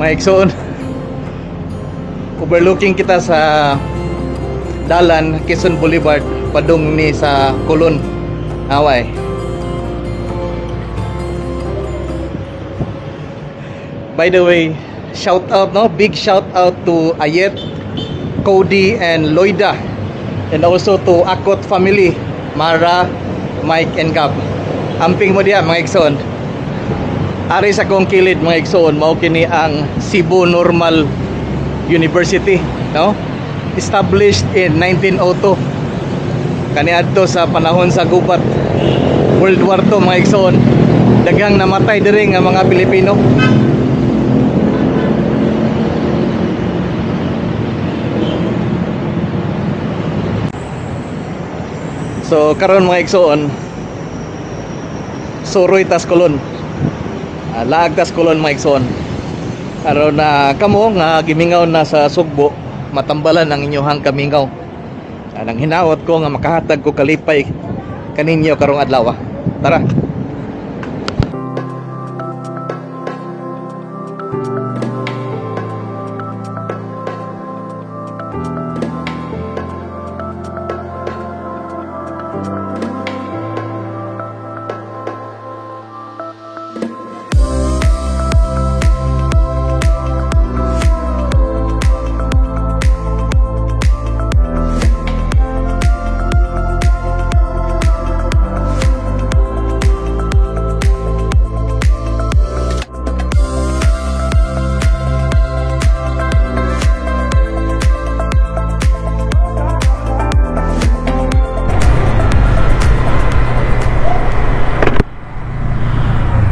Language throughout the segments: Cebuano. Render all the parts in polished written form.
Mga igsoon, overlooking kita sa dalan Quezon Boulevard padung ni sa Colon. Away. By the way, shout out, no? Big shout out to Ayet, Cody and Loida, and also to Akot family, Mara, Mike and Gab. Amping mo diya, mga igsoon. Ari sa akong kilid, mga igsoon, mao kini ang Cebu Normal University, no? Established in 1902. Kaniadto sa panahon sa gubat, World War II, mga igsoon. Daghang namatay diri nga mga Pilipino. So karon, mga igsoon, suroy tas Colon. Laag tas Colon, mga igsoon. Aron na kamo nga gimingaw na sa Sugbo, matambalan ang inyong kamingaw. Nang hinaot ko nga makahatag ko kalipay kaninyo karong adlaw. Tara.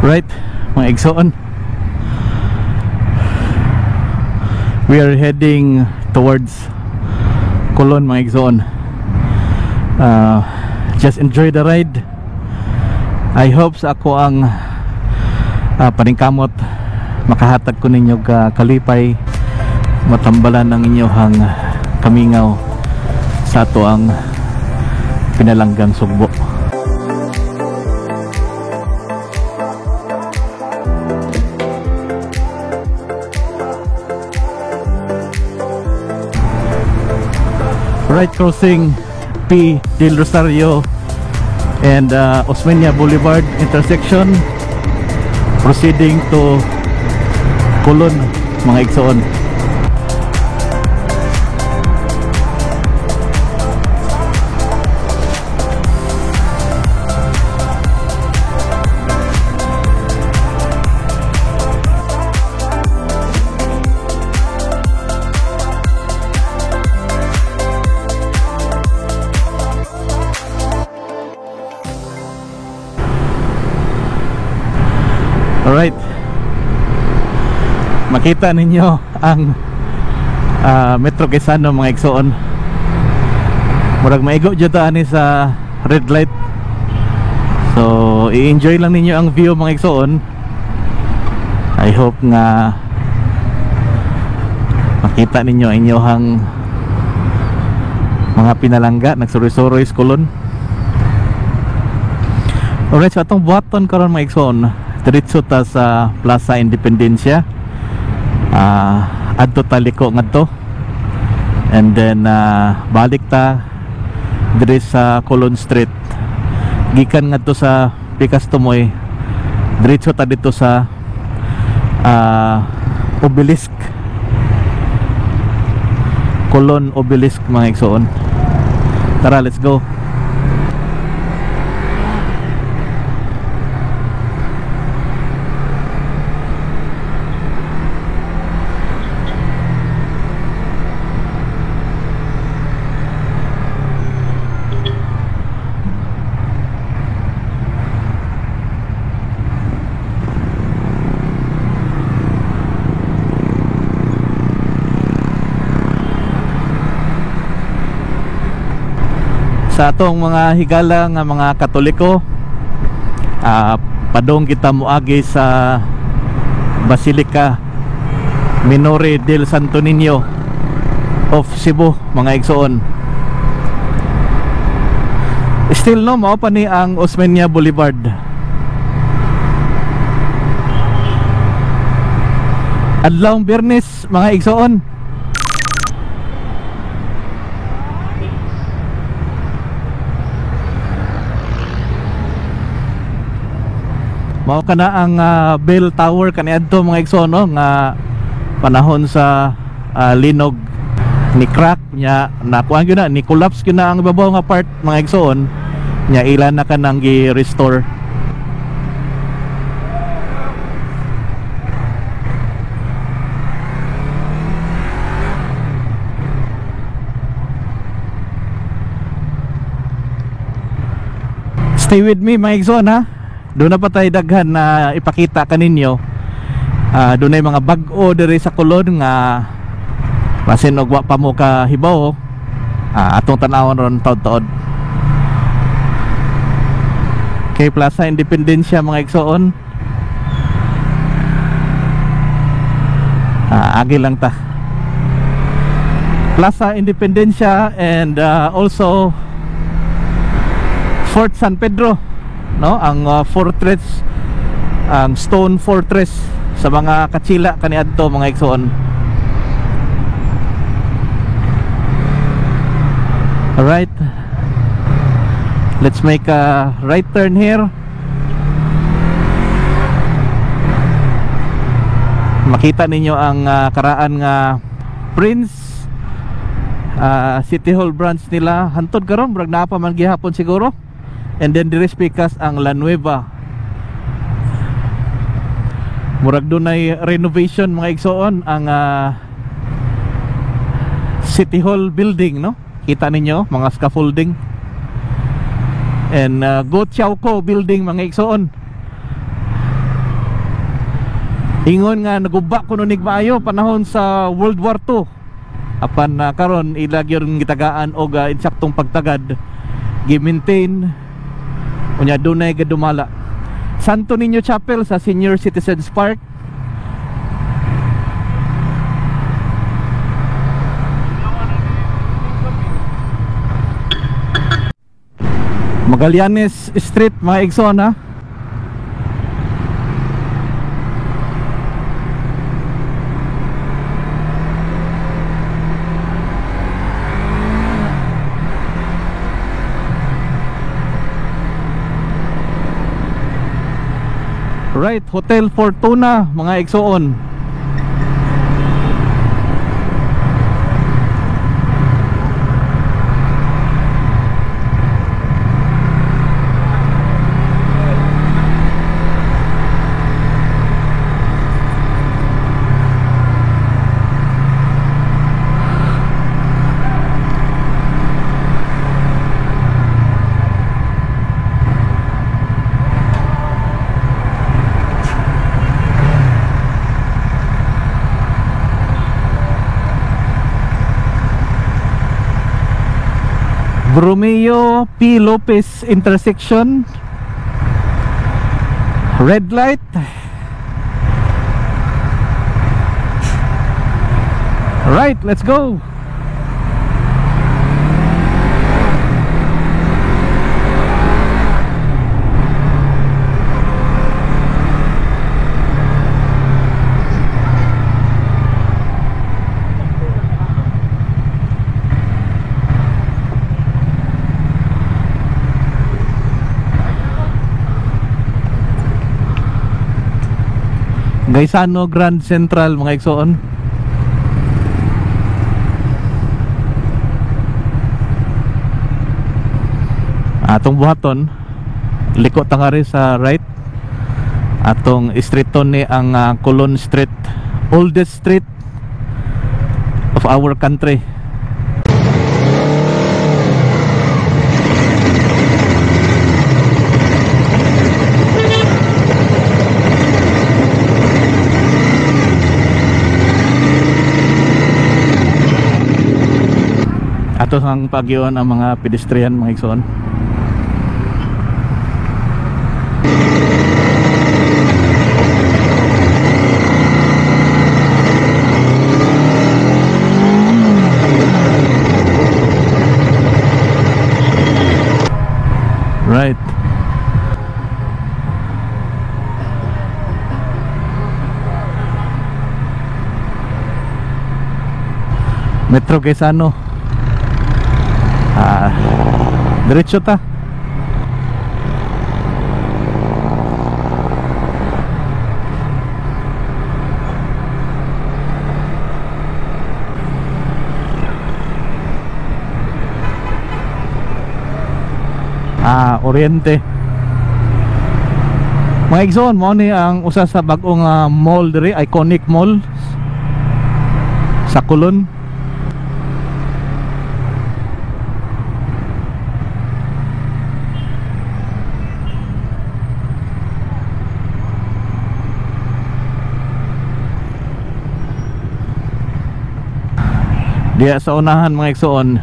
Right, mga igsoon, we are heading towards Colon, mga igsoon. Just enjoy the ride. I hope sa ako ang paningkamot makahatag ko ninyo ka kalipay, matambalan ang inyong kamingaw sa ato ang pinalanggang Sugbo. Right, crossing P. Del Rosario and Osmeña Boulevard intersection, proceeding to Colon, mga igsoon. Alright, makita ninyo ang Metro Quezano, mga igsoon. Murag maigo jud ta ani sa red light. So i-enjoy lang ninyo ang view, mga igsoon. I hope nga makita ninyo ang inyong mga pinalangga nagsuroy-suroy sa Colon. Alright, so atong buhaton karon, mga igsoon, diretso ta sa Plaza Independencia. Adto ta liko ngadto, and then balik ta diri sa Colon Street, gikan ngadto sa Picastomoy, diretso ta dito sa Obelisk, Colon Obelisk, mga igsoon. Tara, let's go. Sa atong mga higala nga mga Katoliko, padung kita moagi sa Basilica Minore del Santo Niño of Cebu, mga igsoon. Still no, mao pa ni ang Osmeña Boulevard. Adlawng Biyernes, mga igsoon. Mao kana ang bell tower kaniadto, mga igsoon, no, nga panahon sa linog ni crack nya, nakuan gyud na, ni collapse gyud na ang ibabaw nga part, mga igsoon, nya ila na kanang gi-restore. Stay with me, mga igsoon, ha. Doon na pa tayo daghan na ipakita kaninyo. Doon ay mga bag-o diri sa Colon nga basin og wa pa mo kahibaw. Atong tan-awon ron taod-taod. Kay Plaza Independencia, mga igsoon. Agi lang ta. Plaza Independencia and also Fort San Pedro, no, ang fortress, ang stone fortress sa mga Kachila kaniadto, mga igsoon. Alright, let's make a right turn here. Makita ninyo ang karaan nga Prince City Hall branch nila hantod karon, murag naa pa man gihapon siguro. And then diri pikas ang La Nueva. Murag dunay renovation, mga igsoon, ang City Hall building, no? Kita ninyo mga scaffolding. And Gotiaoco building, mga igsoon. Ingon nga naguba kuno nig maayo panahon sa World War II. Apan karon ila gyud gitagaan og insaktong pagtagad, gi-maintain, unya dunay gadumala. Santo Niño Chapel sa Senior Citizens Park. Magallanes Street, mga igsoon, ha. Right, Hotel Fortuna, mga igsoon. Romeo P. Lopez intersection, red light. Right, let's go. Gaisano Grand Central, mga igsoon. Atong buhaton, liko ta nga rin sa right. Atong streeton ni ang Colon Street, oldest street of our country. Ato ang pagyon ang mga pedestrian, mga igsoon. Right. Metro Gaisano. Ah, diretso ta. Ah, Oriente. Mga igsoon, mao ni ang usa sa bag-ong mall diri, iconic mall sa Colon. Diya sa unahan, mga igsoon,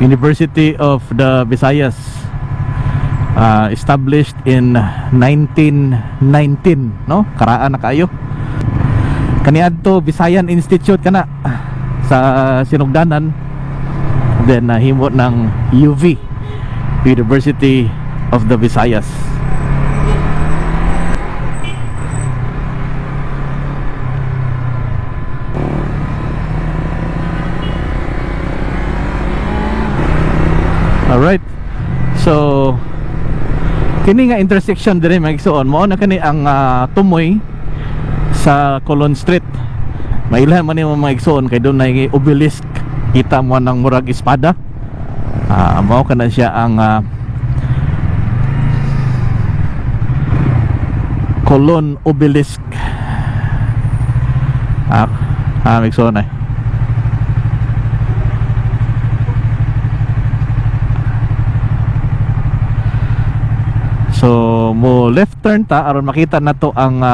University of the Visayas, established in 1919, no? Karaan na kaayo. Kaniadto Visayan Institute kana sa Sinugdanan, then nahimo ng UV, University of the Visayas. Alright. So kini nga intersection dire, mga igsoon, mao na kani ang tumoy sa Colon Street. Mailhan man nimo, mga igsoon, kay dunay obelisk, kita mo ng murag espada. Mao kana siya ang Colon Obelisk. Mga igsoon ay. So mo left turn ta aron makita nato ang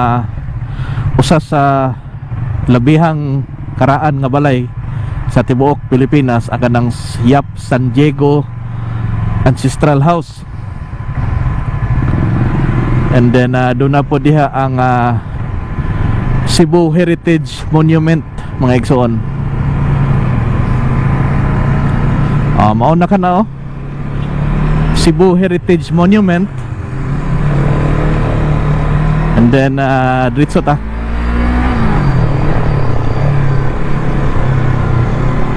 usa sa labihang karaan nga balay sa tibuok Pilipinas, ang kanang Yap San Diego Ancestral House. And then doon na po diha ang Cebu Heritage Monument, mga igsoon. Mao na ka na, oh. Cebu Heritage Monument. And then diretso ta.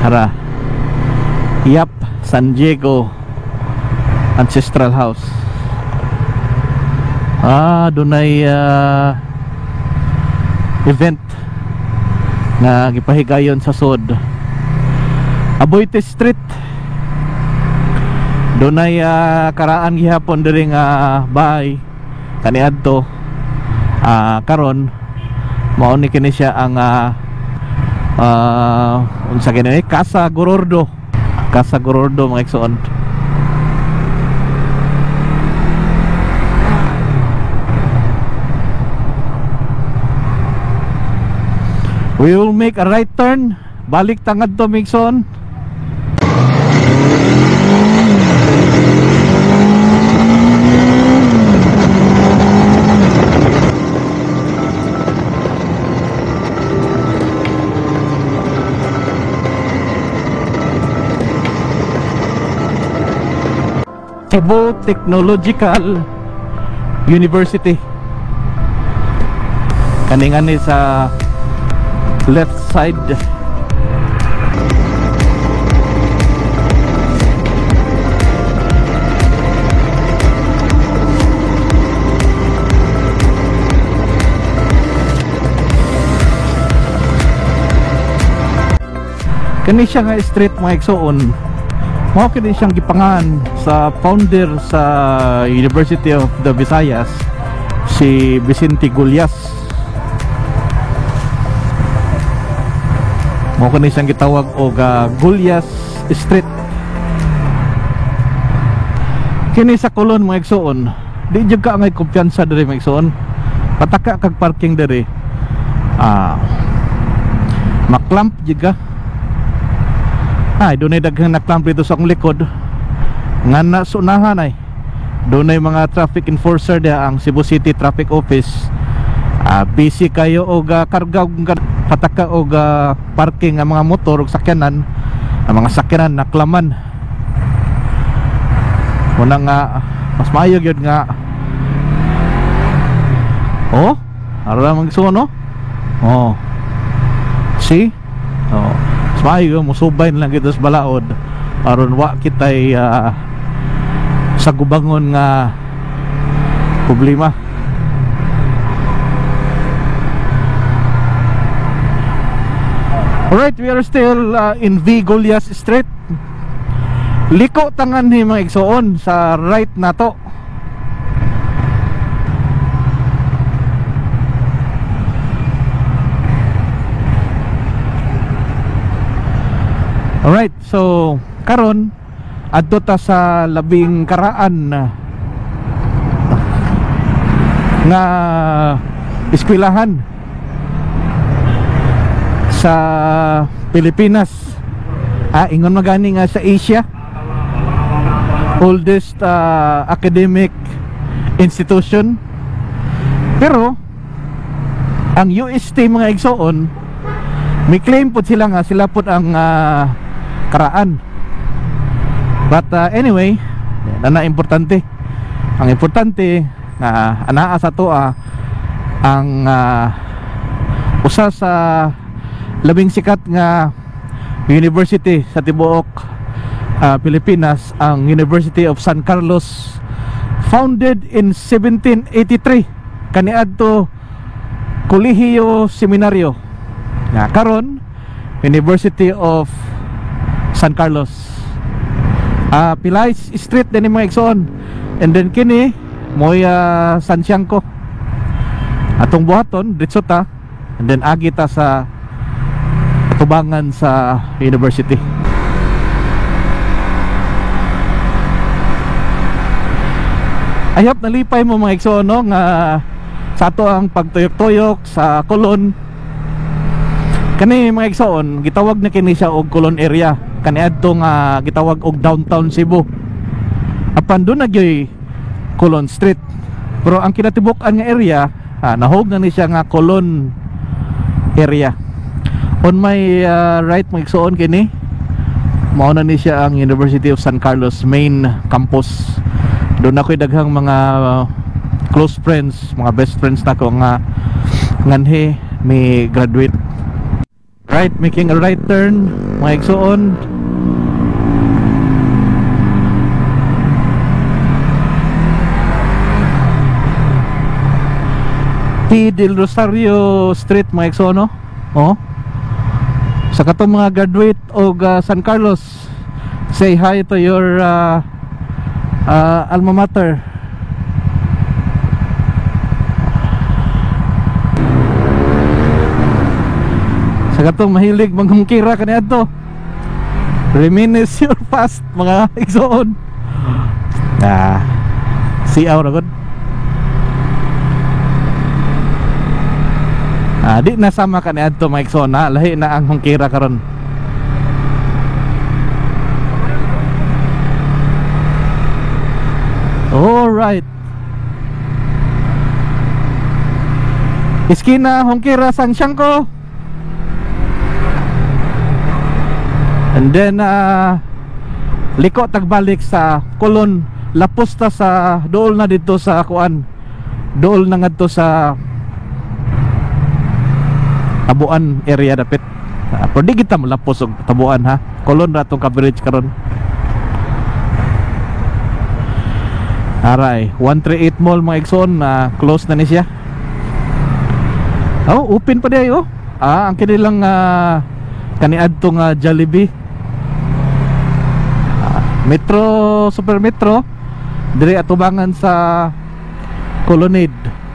Hara. Yap San Diego Ancestral House. Ah, dunay event nga gipahigayon sa sod. Aboitiz Street. Dunay karaan gihapon diri nga bahay kaniadto. Karon mao ni kini siya ang unsa kini, Casa Gorordo. Casa Gorordo, mga igsoon. We will make a right turn. Balik tangad to, mga igsoon. Cebu Technological University. Kaningan ni sa left side. Kani siya nga street, mga igsoon, mao kini siyang gipangan sa founder sa University of the Visayas, si Vicente Gullas. Mao kini siyang gitawag og Gullas Street. Kini sa Colon, mga igsoon, di jud ka angay kumpiyansa diri, mga igsoon. Pataka kag parking diri, maklamp jud ka. Ay, dunay daghang naklamp dito sa akong likod. Nga na sunahan ay dunay mga traffic enforcer diha, ang Cebu City Traffic Office. Busy kayo og karga og pataka og parking ang mga motor ug sakyanan. Ang mga sakyanan naklaman. Muna nga mas maayo gyud nga, oh, ara man gusto, no? Oh. See? Oh. Mas maayo musubay na lang kita sa balaod aron wa kitay sa gubangon nga problema. Alright, we are still in V. Gullas Street. Liko tangan ni mga igsoon sa right nato. Alright, so karon adto ta sa labing karaan nga eskwelahan sa Pilipinas. Ingon magani nga sa Asia, oldest academic institution. Pero ang UST mga igsoon, may claim po sila nga sila po ang karaan. But anyway, na importante. Ang importante nga anaa sa toa ang usa sa labing sikat nga university sa tibuok Pilipinas, ang University of San Carlos, founded in 1783 kaniadto Kolehiyo Seminario. Nga karon University of San Carlos. Pilay Street din mga igsoon. And then kini moy San Siangco. Atong buhaton diretso ta and then agi ta sa tubangan sa university. I hope nalipay mo mga igsoon, no, nga sa ato ang pagtuyok-tuyok sa Colon. Kani mga igsoon, gitawag na kini siya og Colon area. Kaniadto nga gitawag og downtown Cebu. Apan doon na gyoy Colon Street. Pero ang kinatibuk-an nga area, nahog na ni siya nga Colon area. On my right mga igsoon, kini mao na ni siya ang University of San Carlos main campus. Doon ako'y daghang mga close friends, mga best friends nako nga nganhi may graduate. Right, making a right turn mga igsoon. P. Del Rosario Street mga igsoon, no? Oh. Sa katong mga graduate og San Carlos, say hi to your alma mater. Sa katong mahilig manghungkira kaniadto, reminisce your past mga igsoon. See out ra gud. Di na sama kaniadto mga igsoon, ha? Lahi na ang hungkira karon. Alright. Iskina Hongkira San Siangco. And then liko tagbalik sa Colon, lapusta sa dool na dito sa kuan. Dool na ngadto sa Tabuan area dapit. Pero di kita malapos og Tabuan, ha. Colon ra tong coverage karon. Aray, 138 Mall mga igsoon, close na ni siya. Oh, open pa di oh. Ang kanilang kaniadto nga Jollibee. Metro, Super Metro dire atubangan sa Colonnade.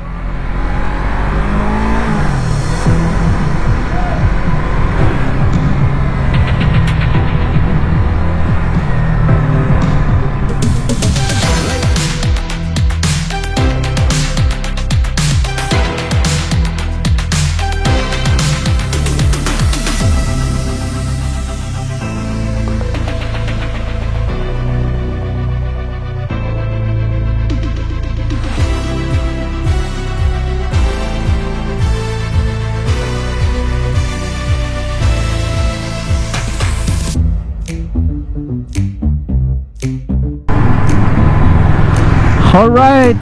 All right.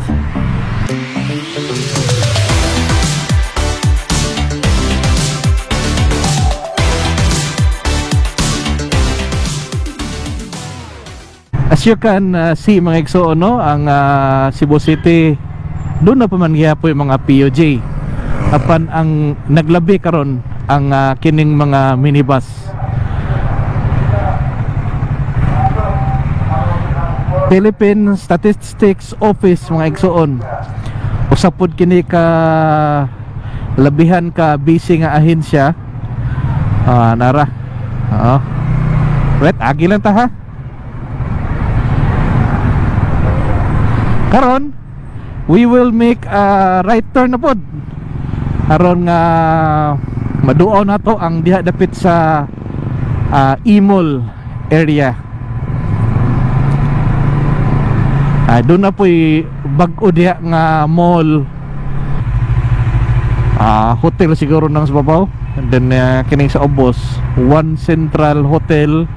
As you can see, mga igsoon, no, ang Cebu City duna pa man gihapon yung mga PUJ, apan ang naglabi karon ang kining mga minibus. Philippine Statistics Office, mga igsoon, usa pod kini ka labihan ka busy nga ahensya. Nara. Oo. Right, agi lang ta ha. Karon, we will make a right turn na pod. Aron nga maduaw nato ang diha dapit sa Imol area. Duna po'y bag-o diha nga mall. Hotel siguro nang sa babaw. And then kining sa ubos, One Central Hotel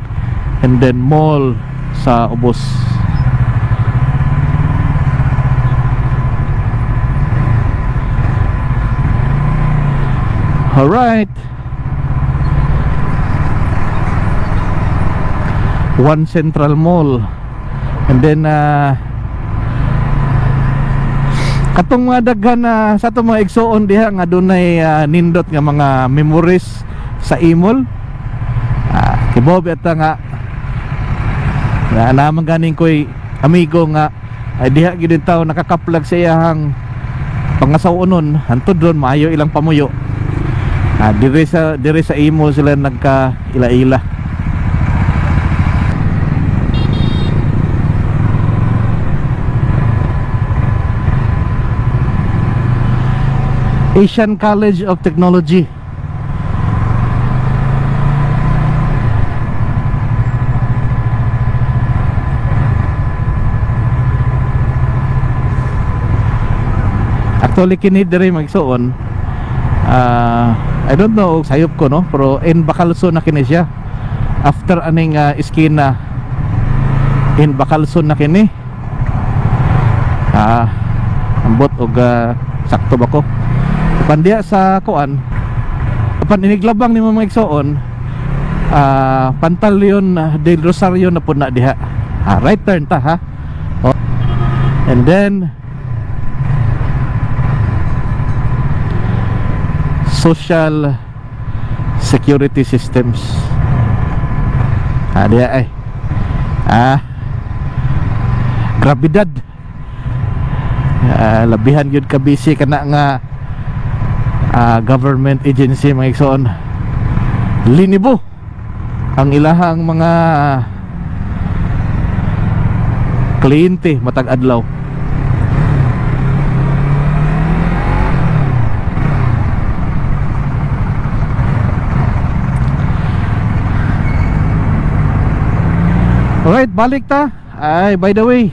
and then mall sa ubos. Alright. One Central Mall. And then katong mga daghan na sa atong mga igsuon diha nga dunay nindot nga mga memories sa Imol. Kibaw ata nga na naman ganing ko'y amigo nga ay diha gid taw nakakaplag sa iyahang pangasaw-onon, hantod ron maayo ilang pamuyo. Dire sa Imol sila nagka ila-ila. Asian College of Technology. Actually kini dire magsuon. I don't know sayop ko, no, pero in Bacalso na kini siya. After aning iskina, in Bacalso na kini. Ambot og sakto ba ko? Apan diha sa kuan, apan iniglabang nimo mga igsoon, Pantaleon del Rosario na po na diha. Right turn ta ha. Oh. And then Social Security Systems. Diha ay. Grabidad. Labihan gyud ka busy kana nga government agency mga igsoon. Linibo ang ilahang mga kliyente matag adlaw. Alright, balik ta. Ay, by the way,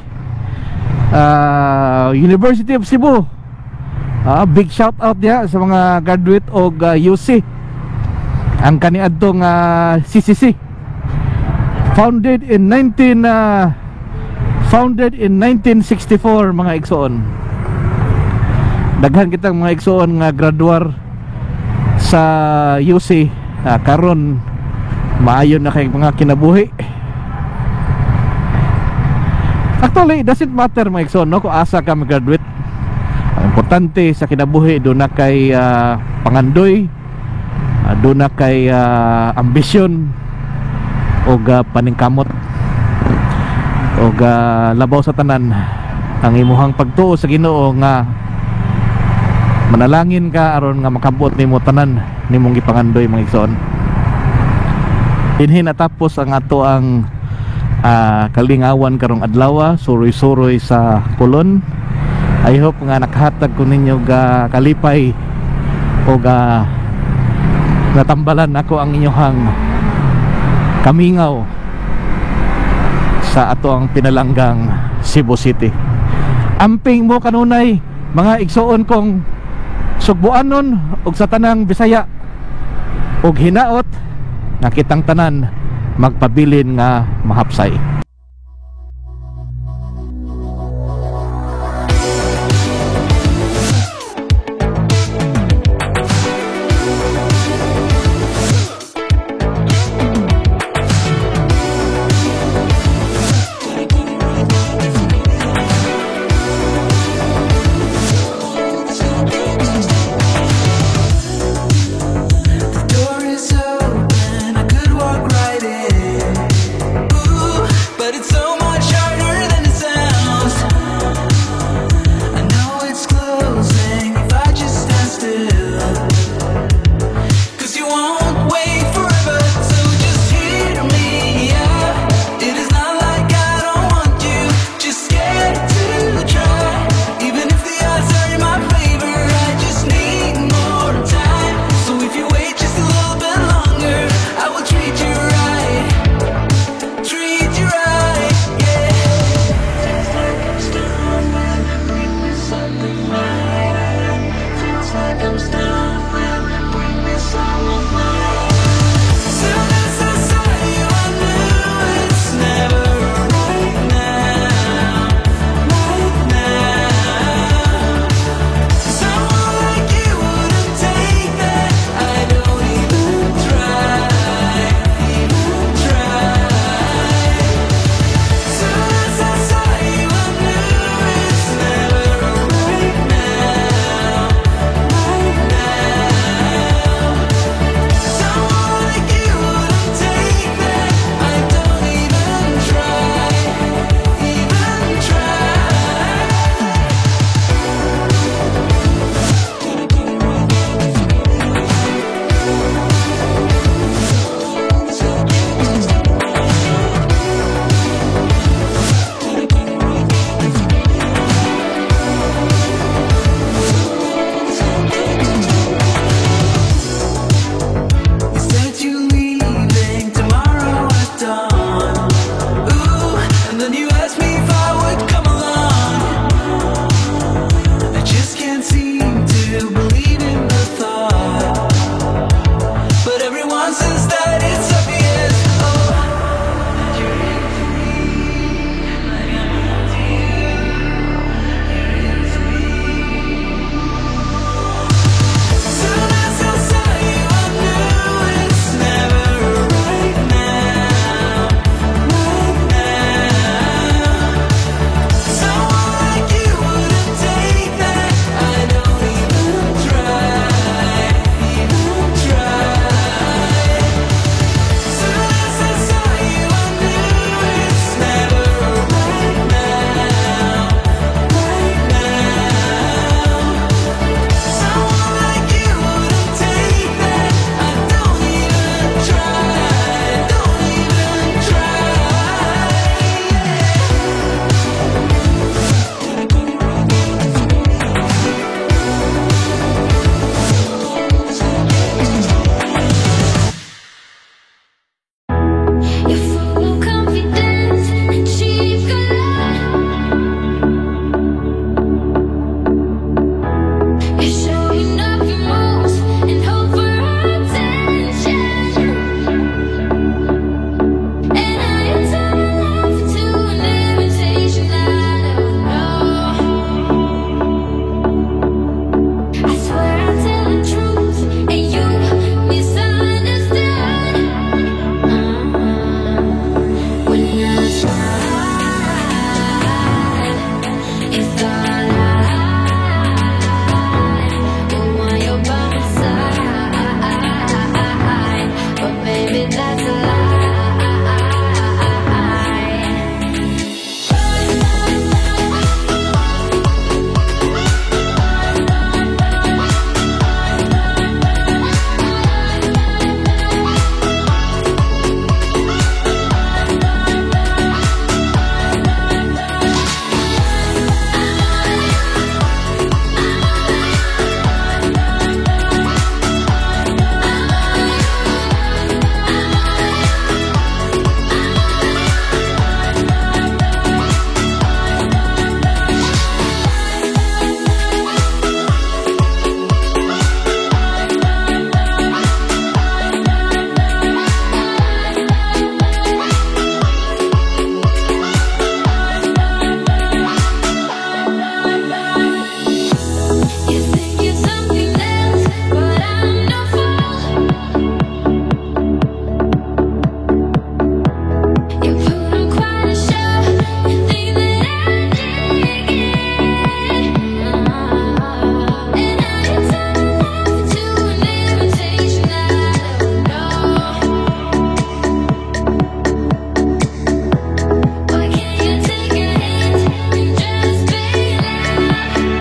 University of Cebu, big shout out diha sa mga graduate og UC. Ang kaniadtong CCC, founded in 1964 mga igsoon. Daghan kitang mga igsoon nga graduar sa UC, karon maayo na kay mga kinabuhi. Actually, it doesn't matter mga igsoon, no, kung asa ka mag-graduate. Ang importante sa kinabuhi, duna kay pangandoy, duna kay ambisyon og paningkamot og labaw sa tanan ang imuhang pagtuo sa Ginoo nga manalangin ka aron nga makabot nimo tanan nimong gipangandoy mga igsoon. Dinhi natapos ang ato ang kalingawan karong adlaw, suroy-suroy sa Colon. I hope nga nakahatag ko ninyo ga kalipay o ga natambalan ako ang inyong kamingaw sa ato ang pinalanggang Cebu City. Amping mo kanunay mga igsoon kong sugbuanon og sa tanang Bisaya og hinaot nga kitang tanan magpabilin nga mahapsay.